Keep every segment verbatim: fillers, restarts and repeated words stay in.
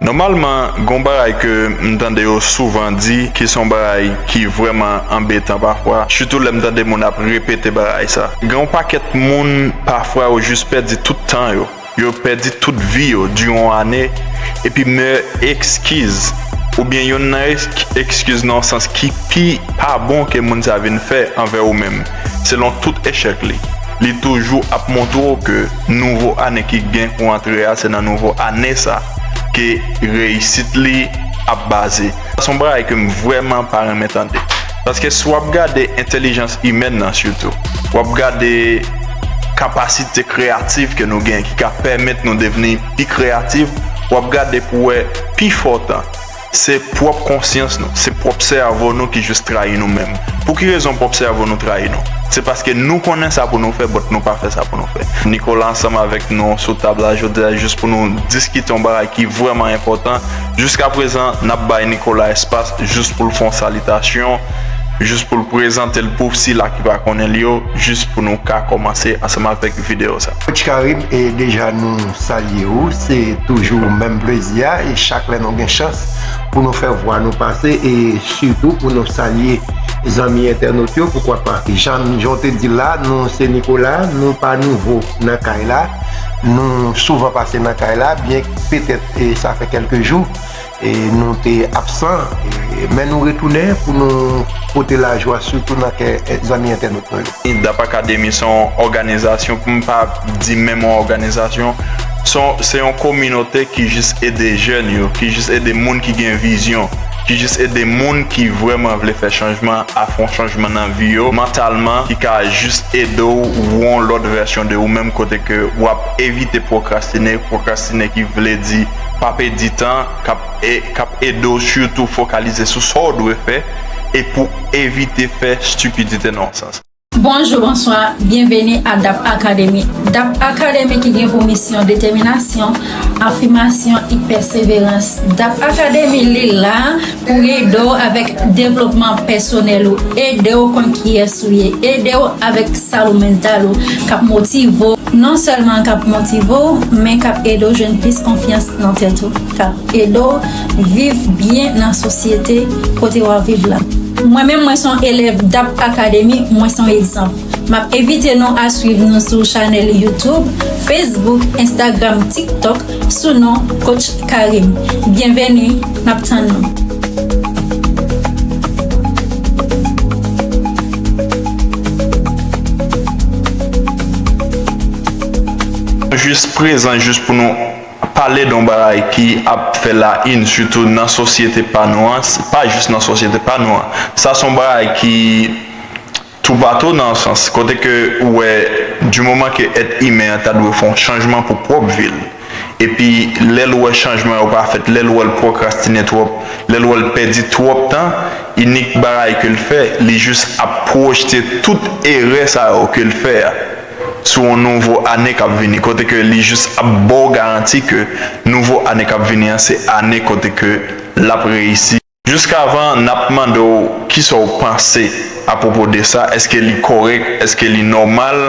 Nòmalman, gen yon bagay ke m tande yo souvan di, ki se yon bagay ki vrèman anbetan pafwa, sitou lè m tande moun ap repete bagay sa. Gen yon pakèt moun, pafwa, yo jis pèdi tout tan yo. Yo pèdi tout vi yo diran yon ane, epi meyè ekskiz, oubyen yonn nan eks-, ekskiz nan yon sans ki pi pa bon ke moun sa vin fè anvè ou menm, selon tout echèk li, li toujou ap montre w ke nouvo ane ki gen pou antre a, se nan nouvo ane sa ke reyisit li ap baze. Sa se yon bagay ke m vrèman pa renmen tande. Paske si w ap gade entèlijans imèn nan sitou, w ap gade kapasite kreyatif ke nou gen ki ka pèmèt nou devni pi kreyatif, w ap gade pou wè pifò tan se pwòp konsyans nou, se pwòp sèvo nou ki jis trayi nou menm. Pou ki rezon pwòp sèvo nou trayi nou? Se paske nou konnen sa pou nou fè, but nou pa fè sa pou nou fè. Nicolas ansanm avèk nou sou tab la jodi a jis pou nou diskite yon bagay ki vrèman enpòtan. Jiskaprezan, n ap bay Nicolas espas jis pou l fè yon salitasyon, jis pou l prezante l pou sila ki pa konnen l yo, jis pou nou ka kòmanse ansanm avèk videyo sa. Coach Karim, e deja nou salye w, se toujou menm plezi a, e chak lè nou gen chans pou nou fè vwa nou pase, e sitou pou nou salye zanmi entènot yo, poukwa pa. Jan, jan w te di la, nou se Nicolas, nou pa nouvo nan kay la, nou souvan pase nan kay la, byen petèt, e sa fè kèlke jou, e nou te absan, e, men nou retounen pou nou pote lajwa, sitou nan kè, e, zanmi entènot nou yo. Dap Academy se yon òganizasyon, pou m pa di menm yon òganizasyon, se yon, se yon kominote ki jis ede jèn yo, ki jis ede moun ki gen vizyon, ki jis ede moun ki vrèman vle fè chanjman, a fè yon chanjman nan vi yo, mantalman, ki ka jis ede w wè yon lòt vèsyon de ou menm, kote ke w ap evite pwokrastine, pwokrastine ki vle di pa pèdi tan, k ap, e, k ap ede w sitou fokalize sou sa w dwe fè e pou evite fè stipidite nan yon sans. Bonjou, bonswa, byenveni a Dap Academy. Dap Academy ki gen pou misyon detèminasyon, afimasyon e pèseverans. Dap Academy, li la pou ede w avèk devlopman pèsonèl ou, ede w konn kiyès ou ye, ede w avèk salud mental ou, k ap motive w, non sèlman k ap motive w, men k ap ede w jwenn plis konfyans nan tèt ou, k ap ede w viv byen nan sosyete kote w ap viv la. Mwen menm, mwen se yon elèv Dap Academy, mwen se yon egzanp. M ap envite nou a swiv nou sou chanèl YouTube, Facebook, Instagram, TikTok, sou non Coach Karim. Byenveni, n ap tann nou. Jis prezan, jis pou nou pale de yon bagay ki ap fè la in, sitou nan sosyete pa nou an, s-, pa jis nan sosyete pa nou an. Sa se yon bagay ki toupatou nan yon sans, kote ke ou wè, di moman ke èt imen an ta dwe fè yon chanjman pou pwòp vi l, epi lè l wè chanjman yo pa fèt, lè l wè l pwokrastine twòp, lè l wè l pèdi twòp tan, inik bagay ke l fè, li jis ap pwojte tout erè sa yo ke l fè a sou yon nouvo ane k ap vini, kote ke li jis ap ba w garanti ke nouvo ane k ap vini an se ane kote ke l ap reyisi. Jiskavan, n ap mande w kisa w panse apwopo de sa, èske li kòrèk, èske li nòmal,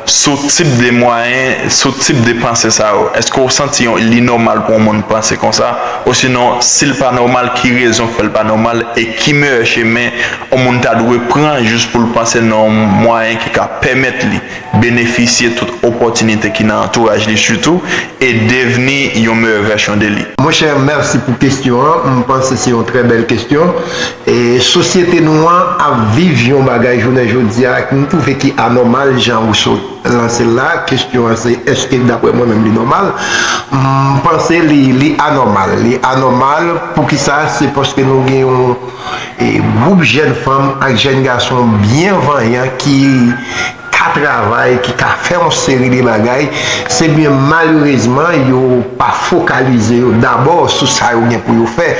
sou tip de mwayen, sou tip de panse sa yo? Èske w santi yon, li nòmal pou yon moun panse konsa? Osinon, si l pa nòmal, ki rezon k fè l pa nòmal? E ki meyè chemen yon moun ta dwe pran jis pou l panse nan yon mwayen ki ka pèmèt li benefisye tout opòtinite ki nan antouraj li sitou, e devni yon meyè vèsyon de li? Monchè, mèsi pou kesyon an. M panse se yon trè bèl kesyon. E sosyete nou an ap viv yon bagay jounen jodi a, m twouve ki anòmal, jan ou sot lanse l la. Kesyon an se, èske daprè mwen menm li nòmal? M panse li, li anòmal. Li anòmal, poukisa? Se paske nou gen yon, e, gwoup jèn fanm ak jèn gason byen vanyan ki ka travay, ki ka fè yon seri de bagay, se byen malerezman yo pa fokalize yo dabò sou sa yo gen pou yo fè.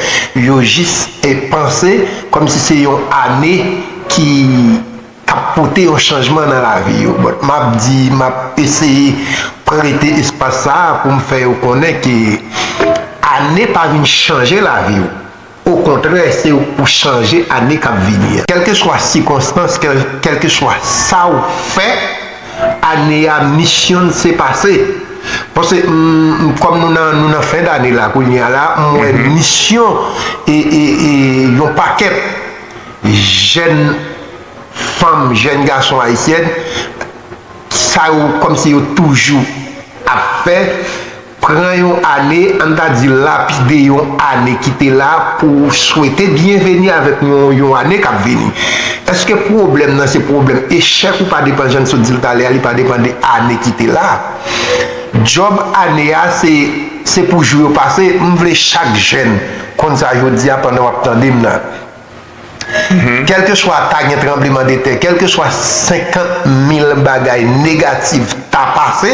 Yo jis, e, panse kòmsi se yon ane ki, k ap pote yon chanjman nan lavi yo. But m ap di, m ap eseye prete espas sa a pou m fè yo konnen ke ane pa vin chanje lavi w. Okontrè, se pou chanje ane k ap vini an. Kèlkeswa sikonstans, kèl-, kèlkeswa sa w fè, ane a misyon l se pase. Paske, mm, mm, kòm nou nan, nou nan fen dane la, kounye a la, m wè misyon e, e, e yon pakèt jèn fanm, jèn gason ayisyen, sa yo, kòmsi yo toujou ap fè, pran yon ane, ann ta di lapide yon ane ki te la pou swete byenveni avèk yon, yon ane k ap vini. Èske pwoblèm nan se pwoblèm echèk ou pa depann, jan n sot di l talè a, li pa depann de ane ki te la? Djòb ane a, se, se pou jou yo pase. M vle chak jèn konn sa jodi a pandan w ap tande m nan. Kèlkeswa ta gen tranbleman de tè, kèlkeswa senkant mil bagay negatif ta pase,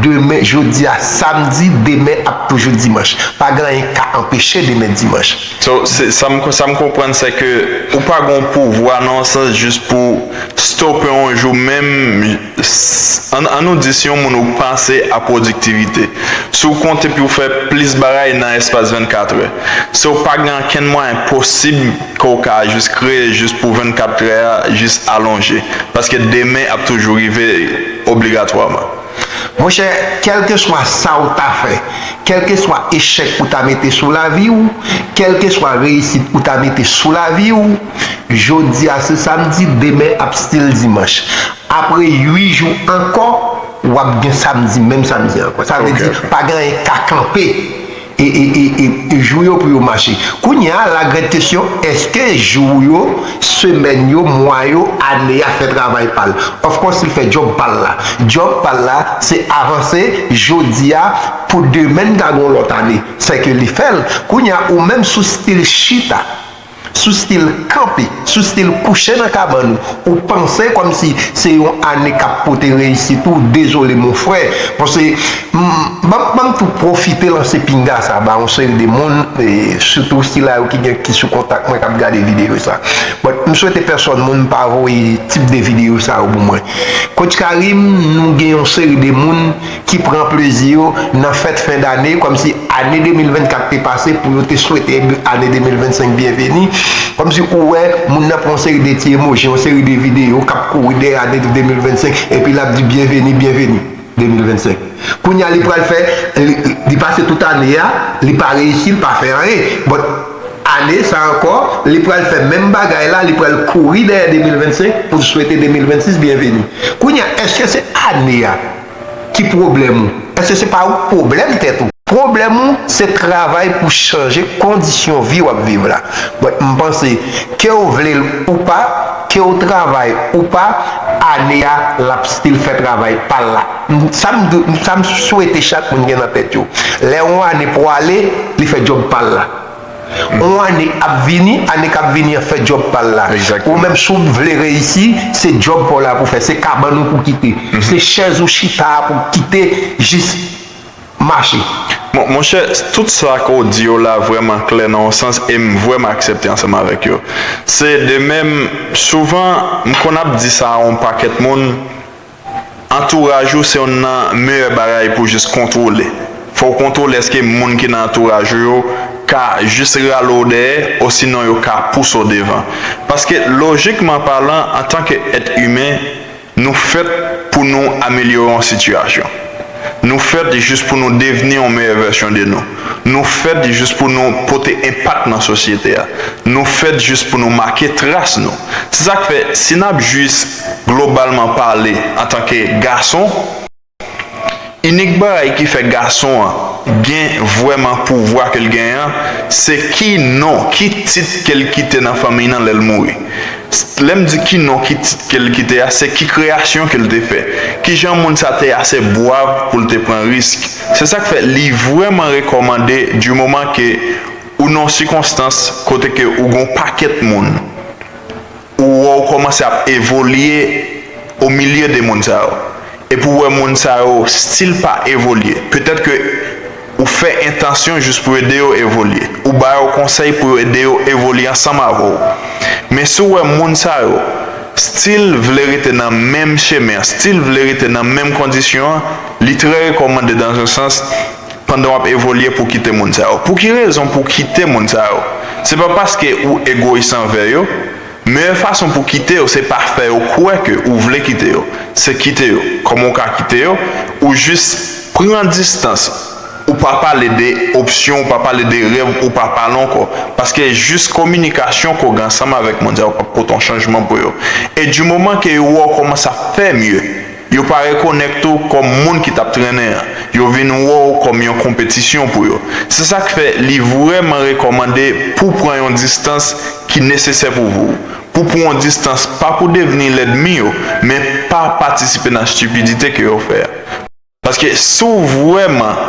demen, jodi a samdi, demen ap toujou dimanch. Pa gen anyen ka anpeche demen dimanch. So, se, sa m, sa m konprann, se ke ou pa gen yon pouvwa nan yon sans jis pou stope yon jou menm. S- An, an nou di si yon moun ou panse a pwodiktivite, si w konte pou w fè plis bagay nan espas vennkat è, si w pa gen ankenn mwayen posib ke w ka jis kreye jis pou vennkat è a jis alonje, paske demen ap toujou rive obligatwaman. Monchè, kèlkeswa sa w ta fè, kèlkeswa echèk ou ta mete sou lavi w, kèlkeswa reyisit ou ta mete sou lavi w, jodi a se samdi, demen ap still dimanch. Apre uit jou ankò, w ap gen samdi, menm samdi ankò. Sa vle di, pa gen anyen ka kanpe e, e, e, e, e jou yo pou yo mache. Kounye a, la grande question, èske jou yo, semèn yo, mwa yo, ane a fè travay pa l? Of course, li fè djòb pa l la. Djòb pa l la, se avanse jodi a pou demen n ka gen yon lòt ane. Sèke li fè l. Kounye a, ou menm sou stil chita, sou stil kanpe, sou stil kouche nan kabann ou, ou panse kòmsi se yon ane k ap pote reyisit ou, dezole mon frè. Paske, m, ban, ban m tou pwofite lanse pinga sa ba yon seri de moun, e, sitou sila yo ki gen, ki sou kontak mwen, k ap gade videyo sa. But, m swete pèsòn moun pa voye tip de videyo sa yo pou mwen. Coach Karim, nou gen yon seri de moun ki pran plezi yo nan fèt fen dane, kòmsi ane de mil vennkat te pase pou yo te swete ane de mil vennsenk byenveni. Kòmsi ou wè moun nan pran yon seri de ti emoji, yon seri de videyo k ap kouri dèyè ane de mil vennsenk, epi l ap di byenveni, byenveni de mil vennsenk. Kounye a li pral fè, li, li pase tout ane a, li pa reyisi, li pa fè anyen. But ane sa ankò, li pral fè menm bagay la, li pral kouri dèyè de mil vennsenk pou l swete de mil vennsis byenveni. Kounye a, èske se ane a ki pwoblèm ou? Èske se pa ou k pwoblèm tèt ou? Pwoblèm ou, se travay pou chanje kondisyon vi w ap viv la. But m panse, ke w vle l ou pa, ke w travay ou pa, ane a, l ap still fè travay pa l la. M, sa m, sa m swete chak moun gen nan tèt yo. Lè yon ane pwale, li fè djòb pa l la. Yon ane ap vini, ane k ap vini an fè djòb pa l la. Ou menm, si w vle reyisi, se djòb pa w la pou fè, se kabann ou pou kite, se chèz ou chita a pou kite jis mache. Bon, monchè, tout sa ke w di yo la vrèman klè nan yon sans e m vrèman aksepte ansanm avèk yo. Se de menm, souvan, m konn ap di sa a yon pakèt moun, antouraj ou se youn nan meyè bagay pou jis kontwole. Fò w kontwole èske moun ki nan antouraj ou yo ka jis rale w dèyè, osinon yo ka pouse w devan. Paske, lojikman palan, antanke èt imen, nou fèt pou nou amelyore yon sitiyasyon. Nou fèt jis pou nou devni yon meyè vèsyon de nou. Nou fèt jis pou nou pote enpak nan sosyete a. Nou fèt jis pou nou make tras nou. Se sa k fè, si n ap jis globalman pale antanke gason, inik bagay ki fè gason an gen vrèman pouvwa ke l genyen an, se ki non, ki tit ke l kite nan fanmiy nan lè l mouri. Lè m di ki non, ki tit ke l kite a, se ki kreyasyon ke l te fè. Kijan moun sa te ase bwav pou l te pran risk. Se sa k fè li vrèman rekòmande, di moman ke ou nan yon sikonstans kote ke ou gen yon pakèt moun, ou wè w kòmanse ap evolye o milye de moun sa yo. Epi w wè moun sa yo still pa evolye. Petèt ke ou fè entansyon jis pou ede yo evolye. Ou ba yo konsèy pou yo ede yo evolye ansanm avè w. Men si w wè moun sa yo still vle rete nan menm chemen an, still vle rete nan menm kondisyon an, li trè rekòmande dans un sens pandan w ap evolye pou w kite moun sa yo. Pou ki rezon pou w kite moun sa yo? Se pa paske ou egoyis anvè yo, Meyè fason pou kite yo, se pa fè yo kwè ke ou vle kite yo. Se kite yo. Kòman ou ka kite yo? Ou jis pran distans. Ou pa pale de opsyon, ou pa pale de rèv, ou pa pale ankò. Paske jis kominikasyon ke w gen ansanm avèk moun sa yo p ap pote yon chanjman pou yo. E di moman ke yo wè w kòmanse ap fè mye, yo pa rekonèt ou kòm moun ki t ap trennen an. Yo vin wè w kòm yon konpetisyon pou yo. Se sa k fè li vrèman rekòmande pou w pran yon distans ki nesesè pou ou. Pou w pran yon distans pa pou devni lènmi yo, men pa patisipe nan estipidite ke yo fè a. Paske si w vrèman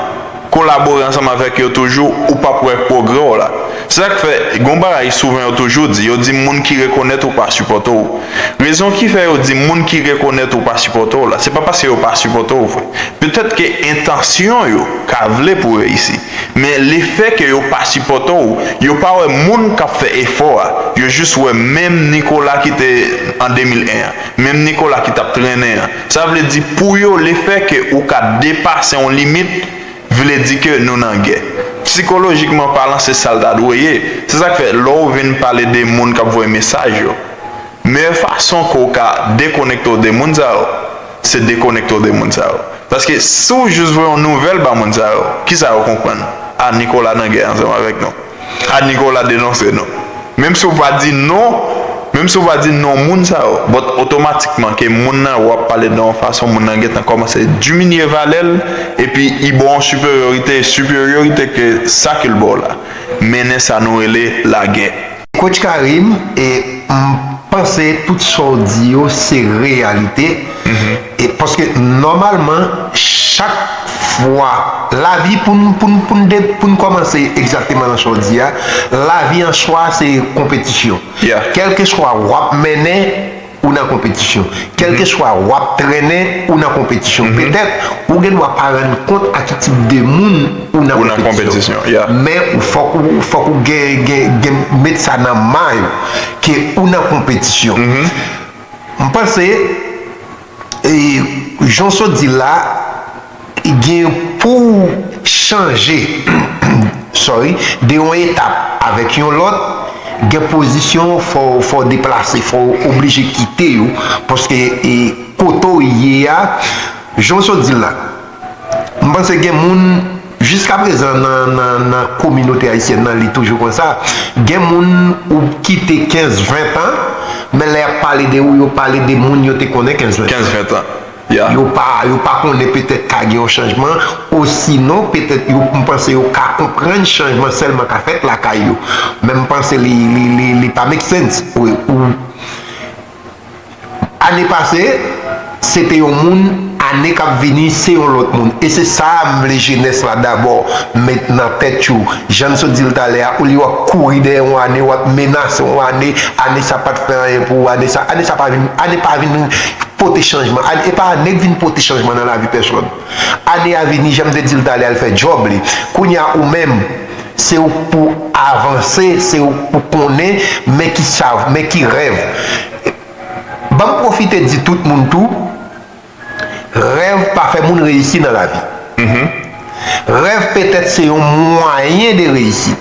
kolabore ansanm avèk yo toujou, ou p ap wè pwogrè w la. Se sa k fè, gen yon bagay souvan yo toujou di, yo di moun ki rekonèt ou pa sipòte w. Rezon ki fè yo di moun ki rekonèt ou pa sipòte w la, se pa paske yo pa sipòte w vre. Petèt ke entansyon yo ka vle pou w reyisi, men lefè ke yo pa sipòte w, yo pa wè moun k ap fè efò a, yo jis wè menm Nicolas ki te an de mil en an, menm Nicolas ki t ap trennen an. Sa vle di pou yo, lefè ke ou ka depase yon limit, vle di ke nou nan gè. Sikolojikman palan, se sa l ta dwe ye. Se sa k fè, lè w vin pale de moun k ap voye mesaj yo, meyè fason ke w ka dekonekte w de moun sa yo, se dekonekte w de moun sa yo. Paske si w jis voye yon nouvèl ba moun sa yo, kisa yo konprann? A, Nicolas nan gè ansanm avèk nou. A, Nicolas denonse nou. Menm si w pa di non, menm si w pa di non moun sa yo, but otomatikman ke moun nan, w ap pale de yon fason, moun nan gentan kòmanse diminye valè l, epi li ba w yon siperyorite, siperyorite ke sa ke l ba w la mennen sa nou rele lagè. Coach Karim, e, m panse tout sa w di yo se reyalite. E paske nòmalman, chak fwa, lavi pou n, pou n, pou n, de- pou n kòmanse egzakteman nan sa w di a, lavi an swa se konpetisyon. Yeah. Kèlkeswa w ap mennen, ou nan konpetisyon. Kèlkeswa w ap trennen, ou nan konpetisyon. Petèt, ou gen dwa pa rann kont a ki tip de moun ou nan Ou nan konpetisyon. Konpetisyon, yeah. Men ou fòk ou, fòk ou gen, gen, gen met sa nan may ou, ke ou nan konpetisyon. M panse, e, jan w sot di la, gen pou w chanje, sorry, de yon etap avèk yon lòt, gen pozisyon fò, fò w deplase, fò w oblije kite yo, paske, e, kote w ye a, jan w sot di l la, m panse gen moun, jiska prezan nan, nan, nan kominote ayisyèn nan, li toujou konsa, gen moun ou kite kenz, ven tan, men lè y ap pale de ou, yo pale de moun yo te konnen kenz, ven tan. Kenz, ven tan. Yeah. Yo pa, yo pa konnen petèt ka gen yon chanjman, osinon petèt yo, m panse yo ka konprann chanjman sèlman ka fèt lakay yo. Men m panse li, li, li, li pa make sense. Ou, ou, ane pase, se te yon moun, ane k ap vini, se yon lòt moun. E se sa m vle jenès la dabò met nan tèt yo. Jan n sot di l talè a, olye w ap kouri dèyè yon ane, w ap menase yon ane, ane sa pa t fè anyen pou ou, ane sa, ane sa pa vin, ane pa vin pote chanjman. Ane, e pa ane k vin pote chanjman nan lavi pèsòn. Ane a vini, jan m te di l talè a, l fè djòb li. Kounye a, ou menm, se ou k pou avanse, se ou k pou konnen, men ki sa, men ki rèv. Ban m pwofite di tout moun tou, rèv pa fè moun reyisi nan lavi. Rèv petèt se yon mwayen de reyisi.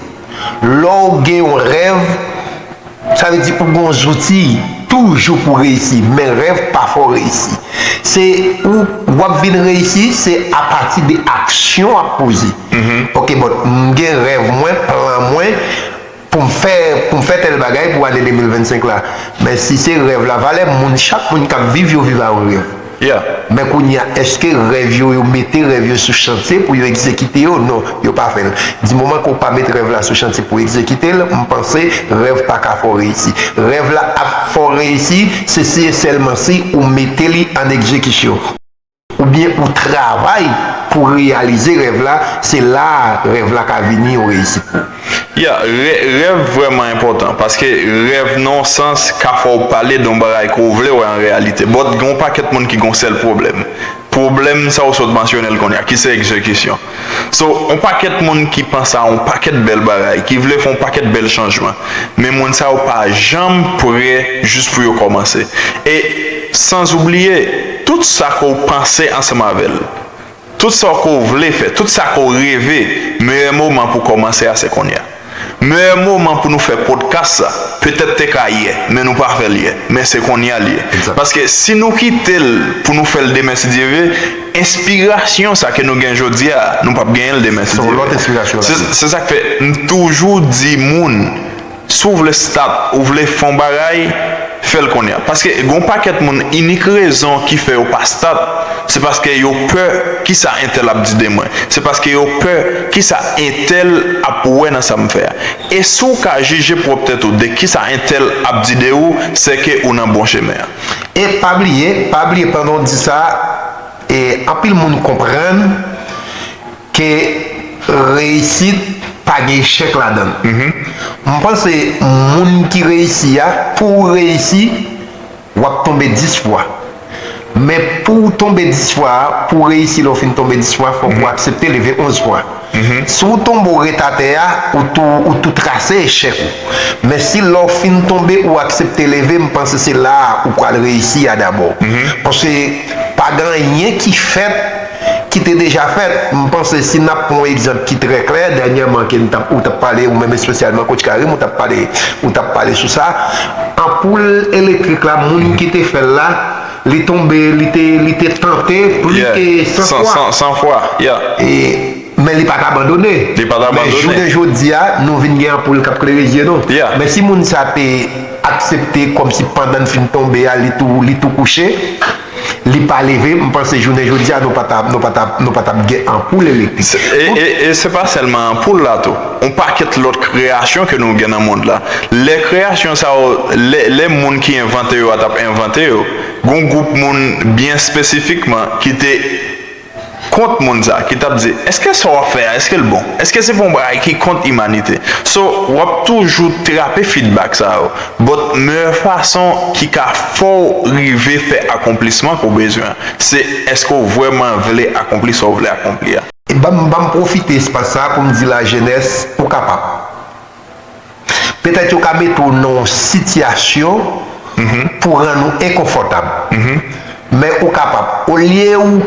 Lè w gen yon rèv, sa vle di ou gen yon zouti toujou pou reyisi, men rèv pa fè w reyisi. Se ou, w ap vin reyisi, se apati de aksyon w ap poze. Ok, bon, m gen rèv mwen, plan mwen, pou m fè, pou m fè tèl bagay pou ane de mil vennsenk la. Men si se rèv la, valè moun, chak moun k ap viv, yo viv a yon rèv. Yeah. Men kounye a, èske rèv yo, yo mete rèv yo sou chantye pou yo egzekite yo? Non, yo pa fè l. Di moman ke w pa met rèv la sou chantye pou egzekite l, m panse rèv pa ka fè w reyisi. Rèv la ap fè w reyisi, se si e sèlman si ou mete li an egzekisyon. Oubyen ou travay pou reyalize rèv la, se la a rèv la ka vini yon reyisit pou ou. Ya, rè- rèv vrèman enpòtan, paske rèv nan yon sans ka fè w pale de yon bagay ke w vle wè an reyalite. But gen yon pakèt moun ki gen yon sèl pwoblèm. Pwoblèm sa w sot mansyone l kounye a, ki se egzekisyon. So, yon pakèt moun ki panse a yon pakèt bèl bagay, ki vle fè yon pakèt bèl chanjman, men moun sa yo pa janm prè jis pou yo kòmanse. E, sanzoubliye, tout sa ke w panse ansanm avè l, tout sa ke w vle fè, tout sa ke w reve, meyè moman pou kòmanse a se kounye a. Meyè moman pou nou fè podcast sa, petèt te ka yè, men nou pa fè l yè, men se konnya l ye. Paske si nou kite l pou nou fè l demen si Dye ve, enspirasyon sa ke nou gen jodi a, nou p ap genyen l demen si Dye ve. Se se sa k fè m toujou di moun, si w vle start, ou vle fè yon bagay, fè l konnya. Paske gen yon pakèt moun, inik rezon ki fè yo pa start, se paske yo pè kisa entèl ap di de mwen. Se paske yo pè kisa entèl ap wè nan sa m fè a. E si w ka jije pwòp tèt ou de kisa entèl ap di de ou, se ke ou nan bon chemen an. E pa bliye, pa bliye pandan w di sa, e anpil moun konprann ke reyisit pa gen echèk ladan l. M panse moun ki reyisi a, pou w reyisi, w ap tonbe dis fwa. Men pou w tonbe dis fwa a, pou w reyisi lè w fin tonbe dis fwa, fòk ou aksepte leve onz fwa. Si w tonbe w ret atè a, ou tou, ou tou trase echèk ou. Men si lè w fin tonbe, ou aksepte leve, m panse se la a ou pral reyisi a dabò. Paske pa gen anyen ki fèt ki te deja fèt. M panse si n ap pran yon egzanp ki trè klè, dènyèman ke n t ap, ou t ap pale, ou menm espesyalman Coach Karim, ou t ap pale, ou t ap pale sou sa. Anpoul elektrik la, moun ki te fè l la, li tonbe, li te, li te tante plis ke san fwa. San fwa, yeah. E, men li pa t abandone. Li pa t abandone. Men jounen jodi a, nou vin gen anpoul k ap klere zye nou. Yeah. Men si moun sa te aksepte kòmsi pandan n fin tonbe a, li tou, li tou kouche, li pa leve, m panse jounen jodi a, nou pa t ap, nou pa t ap, nou pa t ap gen anpoul elektrik. E, e, e se pa sèlman anpoul la tou. Yon pakèt lòt kreyasyon ke nou gen nan mond la. Lè kreyasyon sa yo, lè, lè moun ki envante yo a t ap envante yo, gen yon gwoup moun byen espesifikman ki te kont moun sa, ki t ap di, èske sa w ap fè a, èske l bon? Èske se pa yon bagay ki kont imanite? So, w ap toujou trape feedback sa yo. But meyè fason ki ka fè w rive fè akonplisman ke w bezwen an, se èske w vrèman vle akonpli sa w vle akonpli a. E ban m, ban m pwofite espas sa a pou m di lajenès, ou kapab. Petèt yo ka mete w nan yon sitiyasyon pou rann ou enkonfòtab. Men ou kapab. Olye ou,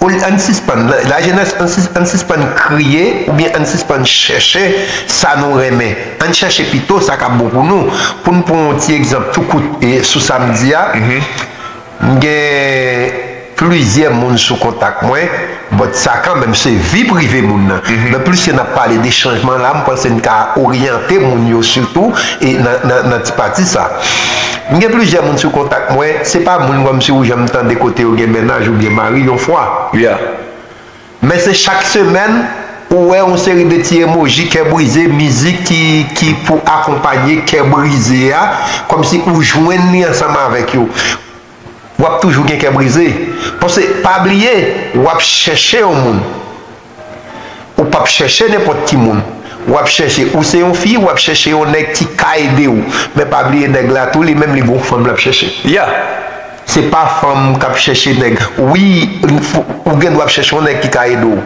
olye, ann sispann, la, lajenès, ann sis-, ann sispann kriye oubyen ann sispann chèche sa nou renmen. Ann chèche pito sa k ap bon pou nou. Pou n pran yon ti egzanp tou kout, e, sou sa m di a, m gen plizyè moun sou kontak mwen, but sa kanmenm se vi prive moun nan. Men pliske n ap pale de chanjman la, m panse n ka oryante moun yo sitou, e nan, nan, nan ti pati sa. M gen plizyè moun sou kontak mwen, se pa moun kòmsi ou janm tande kote yo gen mennaj oubyen mari yon fwa. Men se chak semèn, ou wè yon seri de ti emoji kè brize, mizik ki, ki pou akonpanye kè brize a, kòmsi ou jwenn li ansanm avèk yo. W ap toujou gen kè brize. Paske, pa bliye, w ap chèche yon moun. Ou p ap chèche nenpòt ki moun. W ap chèche, ou se yon fi, w ap chèche yon nèg ki ka ede w. Men pa bliye, nèg la tou, li menm, li gon fanm l ap chèche. Se pa fanm k ap chèche nèg. Wi, ou gen dwa ap chèche yon nèg ki ka ede w.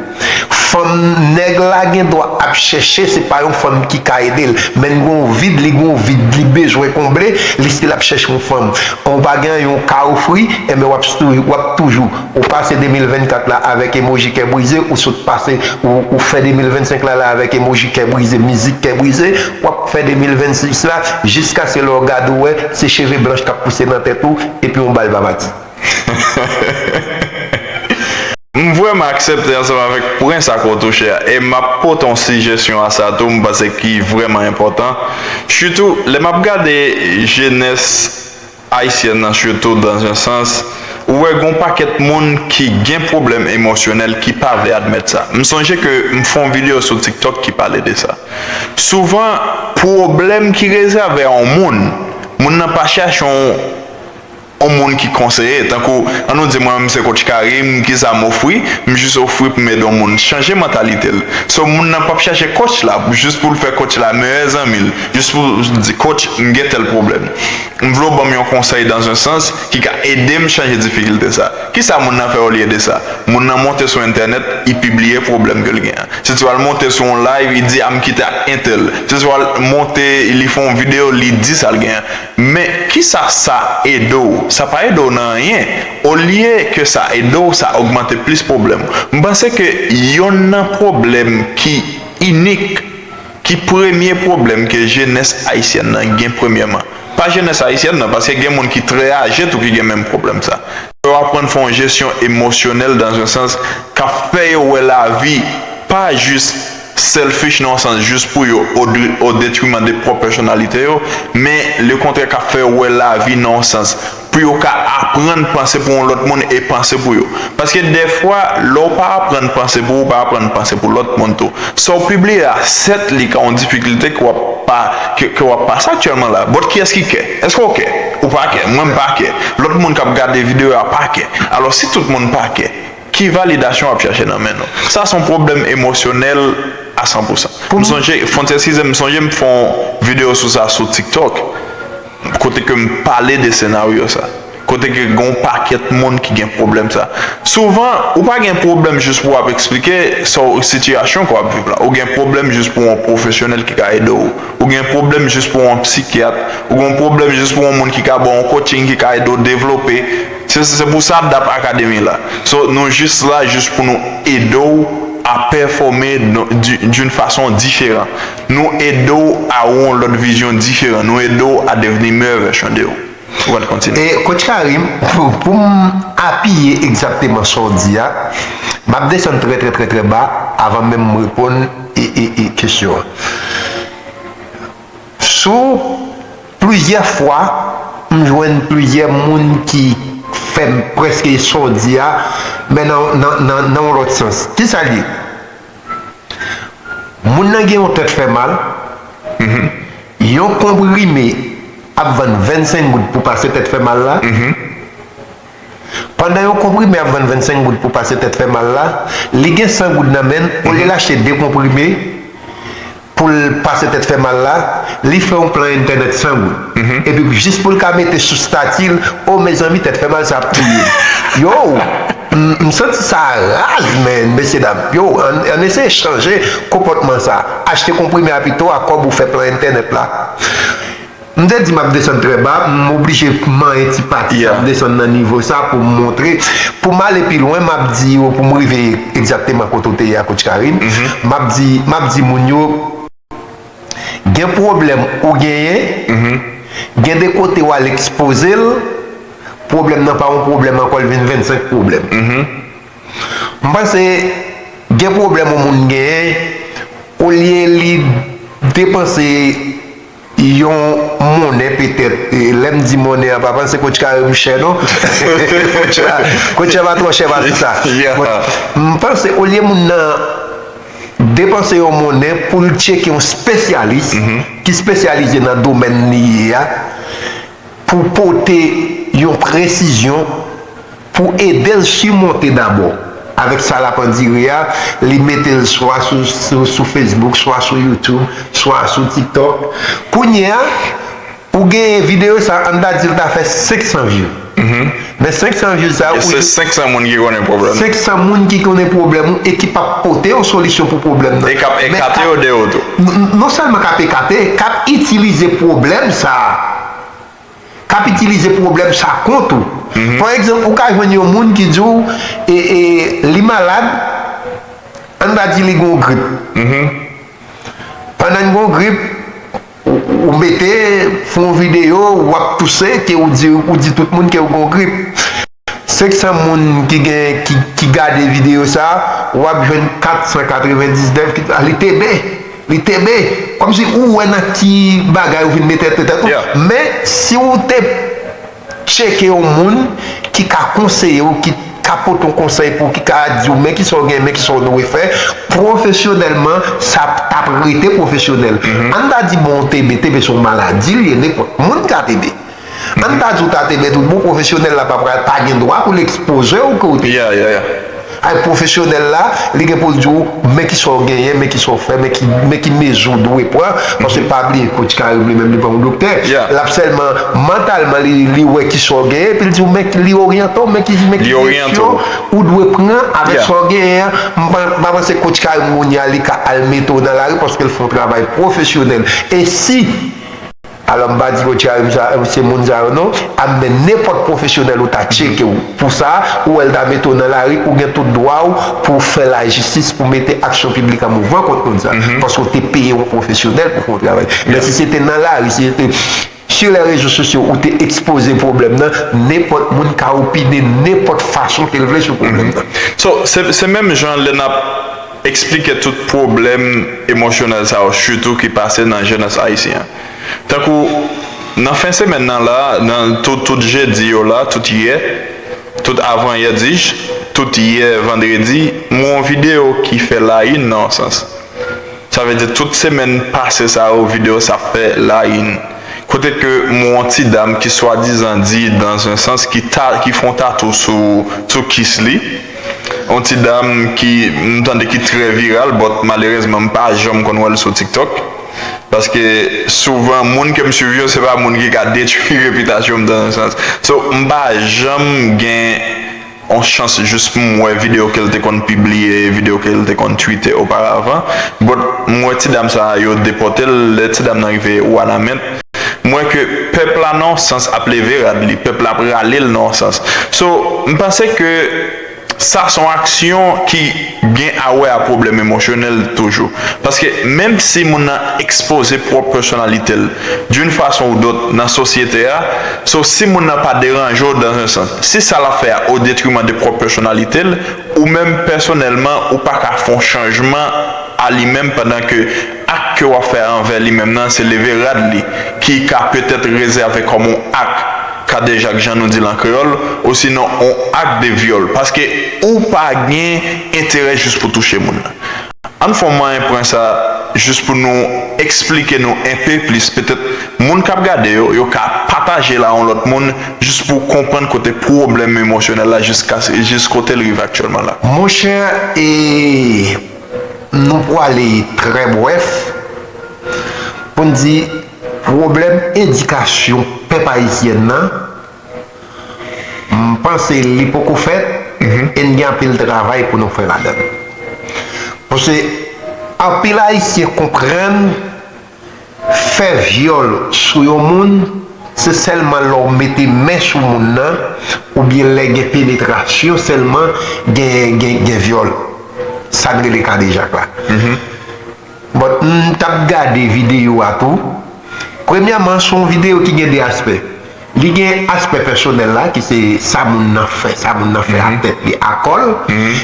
Fanm nèg la gen dwa ap chèche, se pa yon fanm ki ka ede l. Men l gon vid, li gon vid, li bezwen konble, li still ap chèche yon fanm. An, ou pa gen yon ka ofri, enben w ap tou-, w ap toujou. Ou pase de mil vennkat la avèk emoji kè brize, ou sot pase, ou, ou fè de mil vennsenk la, la avèk emoji kè brize, mizik kè brize, w ap fè de mil vennsis la, jiskaske lè w gade w wè, se cheve blanch k ap pouse nan tèt ou, epi yon bal pa pati. M vrèman aksepte ansanm avèk pwen sa ke w touche a, e m ap pote yon sijesyon a sa tou, m panse ki vrèman enpòtan. Sitou, lè m ap gade jenès ayisyèn nan, sitou dans un sens, ou wè gon pakèt moun ki gen pwoblèm emosyonèl ki pa vle admèt sa. M sonje ke m fè yon videyo sou TikTok ki pale de sa. Souvan, pwoblèm ki rezève a yon moun, moun nan pa chache yon yon moun ki konseye, tankou, ann nou di mwen menm se coach Karim, kisa m ofri, m jis ofri pou m ede yon moun chanje mantalite l. So, moun nan p ap chache coach la, jis pou l fè coach la meyè zanmi l, jis pou l di, coach, m gen tèl pwoblèm. M vle w ban m yon konsèy dans un sens ki ka ede m chanje difikilte sa. Kisa moun nan fè olye de sa? Moun nan monte sou entènèt, li pibliye pwoblèm ke l gen an. Se swa l monte sou yon live, li di, a m kite ak entèl. Se swa l monte, li fè yon videyo, li di sa l gen an. Men, kisa sa ede w? Sa pa ede w nan anyen. Olye ke sa ede w, sa ogmante plis pwoblèm. M panse ke yonn nan pwoblèm ki inik, Ki premye pwoblèm ke jenès ayisyèn nan gen premyèman? Pa jenès ayisyèn nan, paske gen moun ki trè aje tou ki gen menm pwoblèm sa. Fò yo aprann fè yon jesyon emosyonèl, dans un sens, k ap fè yo wè lavi pa jis selfish nan yon sans jis pou yo, au, au détriment de pwòp pèsonalite yo, men lekontrè k ap fè yo wè lavi nan yon sans pou yo ka aprann panse pou yon lòt moun e panse pou yo. Paske dèfwa, lè w pa aprann panse pou ou, ou pa aprann panse pou lòt moun tou. Sa w pibliye a, sèt li ka yon difikilte ke w ap pa, ke, ke w ap pase aktyèlman la. But kiyès ki kè? Èske w kè? Ou pa kè. Mwen m pa kè. Lòt moun k ap gade videyo a pa kè. Alò, si tout moun pa kè, ki validasyon w ap chache nan men nou? Sa se yon pwoblèm emosyonèl a san pou san. M sonje, Fontyè, eskize m, m sonje m fè yon videyo sou sa sou TikTok, kote ke m pale de senaryo sa. Kote ke gen yon pakèt moun ki gen pwoblèm sa. Souvan, ou pa gen pwoblèm jis pou w ap eksplike sa w, sitiyasyon ke w ap viv la. Ou gen pwoblèm jis pou w yon pwofesyonèl ki ka ede w. Ou gen pwoblèm jis pou w yon psikyat. Ou gen pwoblèm jis pou w yon moun ki ka ba w yon coaching, ki ka ede w devlope. Se, se pou sa dap Academy la. So, nou jis la jis pou nou ede w a pèfòme d'une façon différente. Nou ede w a yon lòt vizyon diferan. Nou ede w a devni meyè vèsyon de w. Ou pral kontinye. E, Coach Karim, pou, pou m apiye egzakteman sa w di a, m ap desann trè, trè, trè, trè ba avan menm m reponn e, e, e kesyon an. Sou plizyè fwa, m jwenn plizyè moun ki fè m prèske sa w di a, men nan, nan, nan, nan yon lòt sans. Kisa l ye? Moun nan gen yon tèt fè mal, yon konprime ap vann vennsenk goud pou pase tèt fè mal la. Pandan yon konprime ap vann vennsenk goud pou pase tèt fè mal la, li gen san goud nan men l, olye l achte de konprime pou l pase tèt fè mal la, li fè yon plan entènèt san goud. Epi jis pou l ka mete sou stati l, o mezanmi, tèt fè mal sa ap touye m. Yo, m, m santi sa raz, men, mesye dam. Yo, ann, ann eseye chanje konpòtman sa. Achte konprime a pito a kòb ou fè plan entènèt la. M te di m ap desann trè ba, m oblije manyen ti pati sa, m desann nan nivo sa pou m montre. Pou m ale pi lwen, m ap di yo, pou m rive egzakteman kote w te ye a, Coach Karim, m ap di, m ap di moun yo, gen pwoblèm ou genyen, gen de kote w al ekspoze l, pwoblèm nan pa yon pwoblèm ankò, l vin vennsenk pwoblèm. M panse gen pwoblèm yon moun genyen, olye li depanse yon monnen petèt, e lè m di monnen an, pa panse Coach Karim chè non. Coach la, Coach la pa twò chè pase sa. But m panse olye moun nan depanse yon monnen pou l tcheke yon espesyalis ki espesyalize nan domèn li ye a, pou pote yon presizyon pou ede l simonte dabò avèk sa l ap andire a, li mete l swa sou, sou, sou Facebook, swa sou YouTube, swa sou TikTok. Kounye a, ou genyen videyo sa, ann ta di l ta fè senk san view. Men senk san view sa, ou se senk san moun ki konnen pwoblèm. Senk san moun ki konnen pwoblèm ou e ki p ap pote yon solisyon pou pwoblèm nan. E k ap ekate yo deyò tou. N-, n-, non sèlman k ap ekate, k ap itilize pwoblèm sa a. K ap itilize pwoblèm sa kont ou. Pa egzanp, ou ka jwenn yon moun ki di w, e, e, li malad, ann ta di li gen yon grip. Pandan l gen yon grip, ou, ou mete, fè yon videyo, w ap touse, ke ou di, ou di tout moun ke w gen yon grip. Senk san moun ki gen, ki, ki gade videyo sa, w ap jwenn kat san katrevendiznèf ki, ah, li tebe. Li tebe. Kòmsi ou wè nan ki bagay ou vin mete tèt ou. Men, si w te tcheke yon moun ki ka konseye w, ki ka pote yon konsèy pou w, ki ka di w, men kisa w gen, men kisa w dwe fè, pwofesyonèlman, sa t ap rete pwofesyonèl. Ann ta di, bon, tebe, tebe se yon maladi, li ye, nenpòt moun ka tebe. Ann ta di w ta tebe tout bon, pwofesyonèl la pa pral, pa gen dwa pou l ekspoze w ke w te. Ay pwofesyonèl la, li gen pou l di w, men kisa w genyen, men kisa w fè, men ki, men ki mezi w dwe pran, paske pa bliye Coach Karim li menm li pa yon doktè. L ap sèlman, mantalman, li, li wè kisa w genyen, epi l di w, men li oryante w, men ki, men ki jesyon ou dwe pran avèk sa w genyen an. M pa, m pa panse Coach Karim kounye a, li ka al mete w nan lari, paske l fè yon travay pwofesyonèl. E si Alò, m pa di Bondye a, se moun sa yo non, a, men nenpòt pwofesyonèl ou ta tcheke w pou sa, ou wè l ta mete w nan lari, ou gen tout dwa w pou w fè lajistis, pou w mete aksyon piblik an mouvman kont moun sa. Paske w te peye yon pwofesyonèl pou fè yon travay. Men si se te nan lari, si se te sur les réseaux sociaux ou te ekspoze pwoblèm nan, nenpòt moun ka opine nenpòt fason ke l vle sou pwoblèm nan. So, se, se menm jan lè n ap eksplike tout pwoblèm emosyonèl sa yo, sitou ki pase nan jenès ayisyen an. Tankou, nan fen semèn nan la, nan tout, tout jedi yo la, tout yè, tout avanyè, dis, tout yè vandredi, m wè yon videyo ki fè la in nan yon sans. Sa vle di tout semèn pase sa yo, videyo sa fè la in. Kote ke m wè yon ti dam ki swadizan di, dans un sens, ki, ta, ki fè yon tatou sou, sou kis li. Yon ti dam ki, m tande ki trè viral, but malerezman m pa janm konn wè l sou TikTok. Paske souvan moun ke m swiv yo, se pa moun ki ka detwi repitasyon m dans un sens. So, m pa janm gen yon chans jis pou m wè videyo ke l te konn pibliye, videyo ke l te konn twite oparavan. But m wè ti dam sa yo depòte l, lè ti dam nan rive Wanament, m wè ke pèp la nan yon sans ap leve rad li, pèp la ap rale l nan yon sans. So, m panse ke sa se yon aksyon ki gen a wè a pwoblèm emosyonèl toujou. Paske menm si moun nan ekspoze pwòp pèsonalite l d'une façon ou d'autre nan sosyete a, so si moun nan pa deranje w dans un sens, si sa l ap fè a au détriment de pwòp pèsonalite l, ou menm pèsonèlman ou pa ka fè yon chanjman a li menm pandan ke ak ke w ap fè anvè li menm nan se leve rad li, ki ka petèt rezève kòm yon ak kadejak jan nou di l an kreyòl, osinon yon ak de vyòl, paske ou pa gen enterè jis pou touche moun nan. Ann fè yon manyen pwen sa jis pou nou eksplike nou enpe plis, petèt moun k ap gade yo, yo ka pataje l a yon lòt moun jis pou konprann kote pwoblèm emosyonèl la jiska, jis kote l rive aktyèlman la. Monchè, e nou pwale trè brèf pou n di pwoblèm edikasyon pèp ayisyen nan, m panse li poko fèt e n gen anpil travay pou nou fè ladan l. Paske anpil ayisyen konprann fè vyòl sou yon moun se sèlman lè w mete men sou moun nan oubyen lè gen penetrasyon sèlman gen gen gen vyòl. Sa n rele kadejak la. But m t ap gade videyo a tou. Premyèman, se yon videyo ki gen de aspè. Li gen aspè pèsonèl la, ki se sa moun nan fè, sa moun nan fè ak tèt li, a kò l.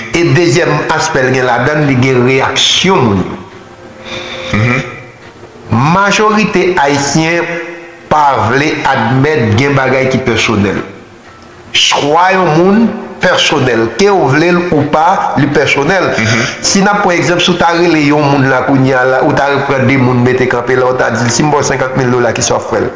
E dezyèm aspè l gen ladan l, li gen reyaksyon moun yo. Majorite Ayisyen pa vle admèt gen bagay ki pèsonèl. Chwa yon moun pèsonèl. Ke w vle l ou pa, li pèsonèl. Si n ap pran egzanp, si w ta rele yon moun la kounye a la, ou ta pran de moun mete kanpe la, ou ta di l, "Si m ba w senkant mil dola, kisa w ap fè l?"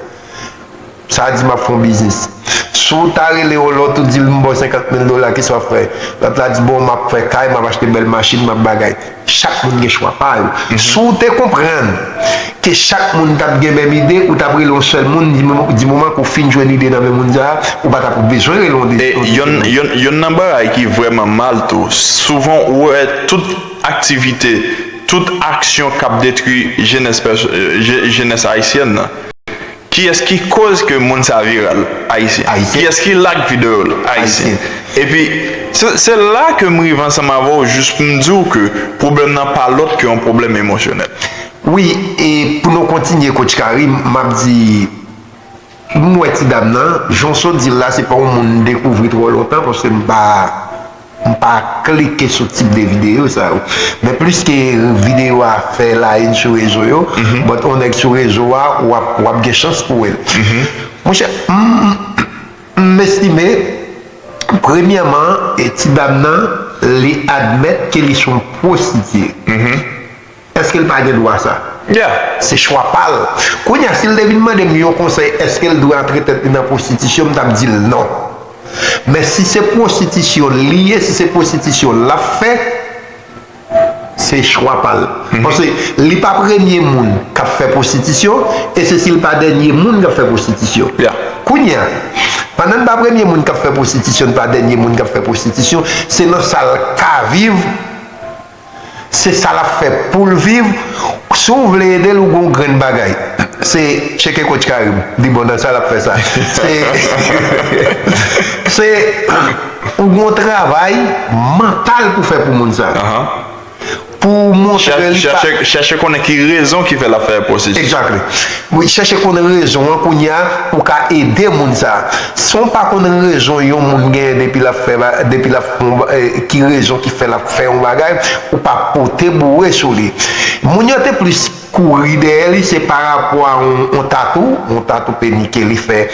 Sa di m ap fè yon biznis. Si w ta rele yon lòt, ou di l, "M ba w senkant mil dola, kisa w ap fè?" Lòt la di, "Bon, m ap fè kay, m ap achte bèl machin, m ap bagay." Chak moun gen chwa pa yo. Si w te konprann ke chak moun t ap gen menm ide, ou t ap rele yon sèl moun, di moman, di moman ke w fin jwenn ide nan men moun sa a, ou pa t ap bezwen rele yon de. E yon, yon, yon nan bagay ki vrèman mal tou, souvan ou wè tout aktivite, tout aksyon k ap detwi jenès, pèso- je- jenès ayisyèn nan. Kiyès ki koz ke moun sa viral? Ayisyen. Ayisyen. Kiyès ki like videyo l? Ayisyen. Ayisyen. Epi, se, se la ke m rive ansanm avè w jis pou m di w ke pwoblèm nan pa lòt ke yon pwoblèm emosyonèl. Wi, e pou nou kontinye, Coach Karim, m ap di, m wè ti dam nan, jan w sot di l la, se pa yon moun m dekouvri twò lontan, paske m pa, m pa klike sou tip de videyo sa yo. Men plis ke videyo a fè la in sou rezo yo, but yon nèg sou rezo a, w ap, w ap gen chans pou wè l. Monchè, m, m, m estime, premyèman, e ti dam nan, li admèt ke li se yon pwostitiye. Èske l pa gen dwa sa? Se chwa pa l. Kounye a, si l te vin mande m yon konsèy, èske l dwe antre tèt li nan pwostitisyon, m t ap di l non. Men si se pwostitisyon li ye, si se pwostitisyon l ap fè, se chwa pa l. Paske li pa premye moun k ap fè pwostitisyon, e se si l pa dènye moun k ap fè pwostitisyon. Kounye a, pandan l pa premye moun k ap fè pwostitisyon, l pa dènye moun k ap fè pwostitisyon, se nan sa l ka viv, Se sa l ap fè pou l viv. Si w vle ede l, ou gon grenn bagay. Se tcheke Coach Karim. Di bon, nan sa l ap fè sa. Se, se, ou gon travay mantal pou fè pou moun sa. Pou montre li sa. Chèche konnen ki rezon ki fè l ap fè pwosesis. Exactly. Wi, chèche konn rezon an kounye a, ou ka ede moun sa. Si w pa konn rezon yon moun genyen depi l ap fè, depi l ap, ki rezon ki fè l ap fè yon bagay, ou pa pote boure sou li. Moun yo te plis kouri dèyè li, se pa rapò a yon, yon tatou, yon tatou peni ke li fè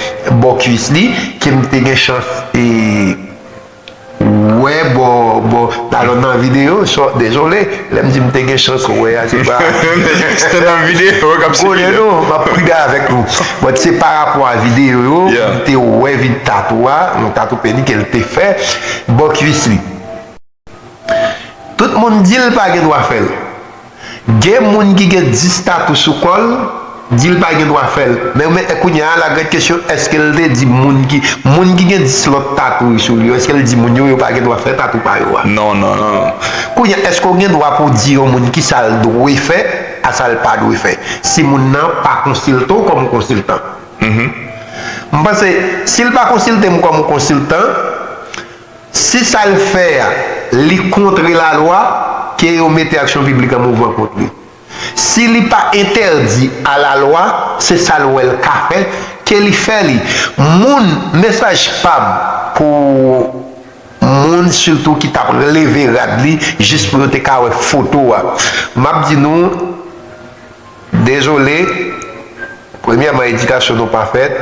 bò kwis li, ke m te gen chans e wè bò, bò, alò nan videyo, so, dezole, lè m di m te gen chans wè a, se pa. Se nan videyo k ap sikile. Konnen non, m ap pridan avèk nou. But se pa rapò a videyo yo, m te wè vid tatou a, yon tatou peni ke l te fè, bò kwis li. Tout moun di l pa gen dwa fè l. Gen moun ki gen dis tatou sou kò l, di l pa gen dwa fè l. Men, men kounye a, la grande question, èske l te di moun ki, moun ki gen dis lòt tatou sou li yo, èske l di moun yo, yo pa gen dwa fè tatou pa yo a? Non, non, non. Kounye a, èske w gen dwa pou w di yon moun ki sa l dwe fè, a sa l pa dwe fè? Si moun nan pa konsilte w kòm yon konsiltan. M panse, si l pa konsilte m kòm yon konsiltan, si sa l fè a, li kontre lalwa, ke yo mete aksyon piblik an mouvman kont li. Si li pa entèdi a lalwa, se sa l wè l ka fè, ke li fè li. Moun, mesaj pa m pou moun sitou ki t ap leve rad li jis pou yo te ka wè foto a. M ap di nou, dezole, premyèman, edikasyon nou pa fèt.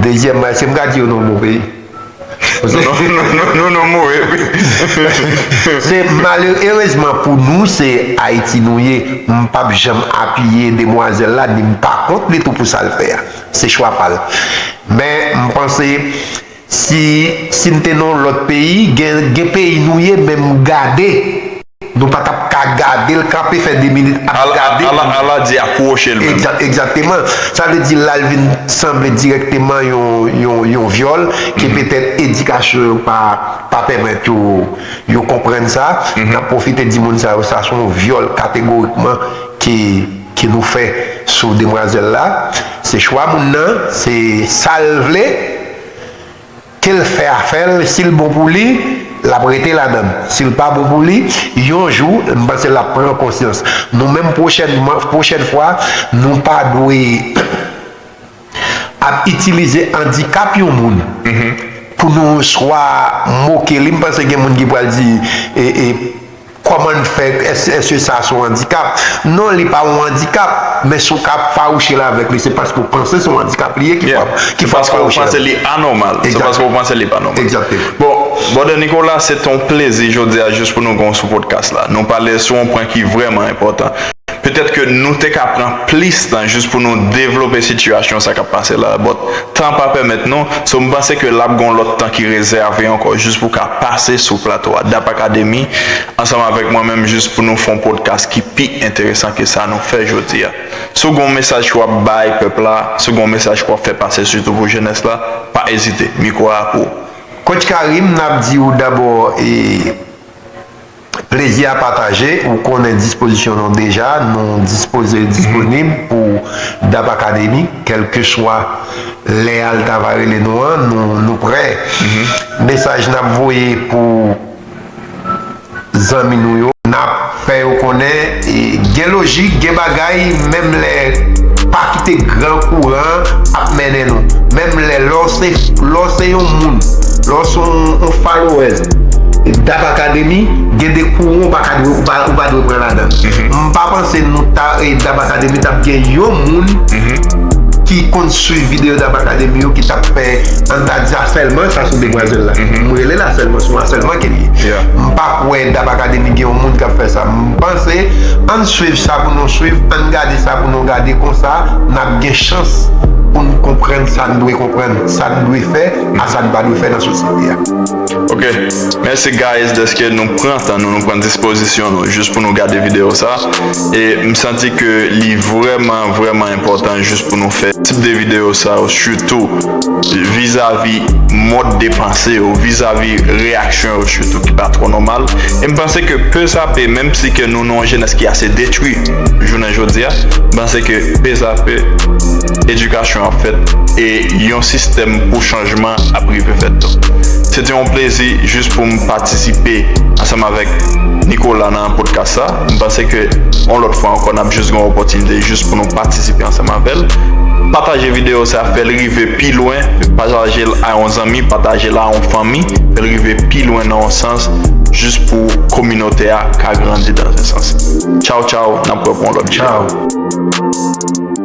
Dezyèmman, èske m ka di yo nan yon mo peyi? Non, non, non, non, non, mo, wi, wi. Se malere, erezman pou nou, se Ayiti nou ye. M p ap janm apiye demwazèl la, ni m pa kont li tou pou sa l fè a. Se chwa pa l. Men, m panse, si, si n te nan yon lòt peyi, gen, gen peyi nou ye, men m gade. Nou pa t ap ka gade l kanpe fè de minit ap gade. Ala di apwoche l menm. Egza-, egzakteman. Sa vle di l al vin sanble dirèkteman yon, yon, yon vyòl, ke petèt edikasyon yo pa, pa pèmèt yo, yo konprann sa. N ap pwofite di moun sa yo, sa se yon vyòl kategorikman ke, ke nou fè sou demwazèl la. Se chwa moun nan, se sa l vle. Ke l fè afè l, si l bon pou li, l ap rete ladan l. Si l pa bon pou li, yon jou, m panse l ap pran konsyans. Nou menm pwochènman, pwochèn fwa, nou pa dwe ap itilize andikap yon moun pou nou swa moke li. M panse gen moun ki pral di, e, e, kòman n fè, èske, èske sa se yon andikap? Non, li pa yon andikap, men si w ka fawouche l avèk li, se paske w panse se yon andikap li ye ki fè, ki fè w fawouche l avèk li. Se paske w panse li anòmal. Se paske w panse li pa nòmal. Egzakteman. Bon, Brother Nicolas, se t on plezi jodi a jis pou nou gen w sou podcast la. Nou pale sou yon pwen ki vrèman enpòtan. Petèt ke nou te ka pran plis tan jis pou nou devlope sitiyasyon sa k ap pase la, but tan pa pèmèt nou, so m panse ke l ap gen yon lòt tan ki rezève ankò jis pou ka pase sou plato a Dap Academy ansanm avèk mwen menm jis pou nou fè yon podcast ki pi enteresan ke sa nou fè jodi a. Si w gen yon mesaj ke w ap bay pèp la, si w gen yon mesaj ke w ap fè pase sitou pou jenès la, pa ezite, mikwo a pou ou. Coach Karim, n ap di w dabò, e, plezi a pataje, ou konnen dispozisyon nou deja, nou dispoze, disponib pou Dap Academy, kèlkeswa lè a l ta va rele nou an, nou, nou prè. Mesaj n ap voye pou zanmi nou yo, n ap fè yo konnen, e, gen lojik, gen bagay, menm lè pa kite gran kouran ap mennen nou. Menm lè, lè w se, lè w se yon moun, lè w se yon, yon followers, Dap Academy, gen de kouran ou pa ka dwe, ou pa, ou pa dwe pran ladan. M pa panse nou ta, e, Dap Academy t ap gen yon moun ki konn swiv videyo Dap Academy yo ki t ap fè, ann ta di asèlman sa sou demwazèl la. M rele l asèlman, se yon asèlman ke l ye. M pa kwè Dap Academy gen yon moun k ap fè sa. M panse, ann swiv sa pou nou swiv, ann gade sa pou nou gade, konsa, n ap gen chans pou n konprann sa n dwe konprann, sa n dwe fè, a sa n pa dwe fè nan sosyete a. Ok, mèsi guys dèske nou pran tan nou, nou pran dispozisyon nou jis pou nou gade videyo sa. E m santi ke li vrèman, vrèman enpòtan jis pou nou fè tip de videyo sa yo, sitou vizavi mòd de panse yo, vizavi reyaksyon yo sitou ki pa twò nòmal. E m panse ke pe sa pe, menm si ke nou nan yon jenès ki ase detwi jounen jodi a, m panse ke pe sa pe edikasyon ap fèt e yon sistèm pou chanjman ap rive fèt tou. Se te yon plezi jis pou m patisipe ansanm avèk Nicolas nan podcast sa. M panse ke yon lòt fwa ankò n ap jis gen yon opòtinite jis pou nou patisipe ansanm avè l. Pataje videyo sa, fè l rive pi lwen, pataje l a yon zanmi, pataje l a yon fanmi, fè l rive pi lwen nan yon sans jis pou kominote a ka grandi dans un sens. Tchaw tchaw, n ap wè pou yon lòt videyo. Tchaw.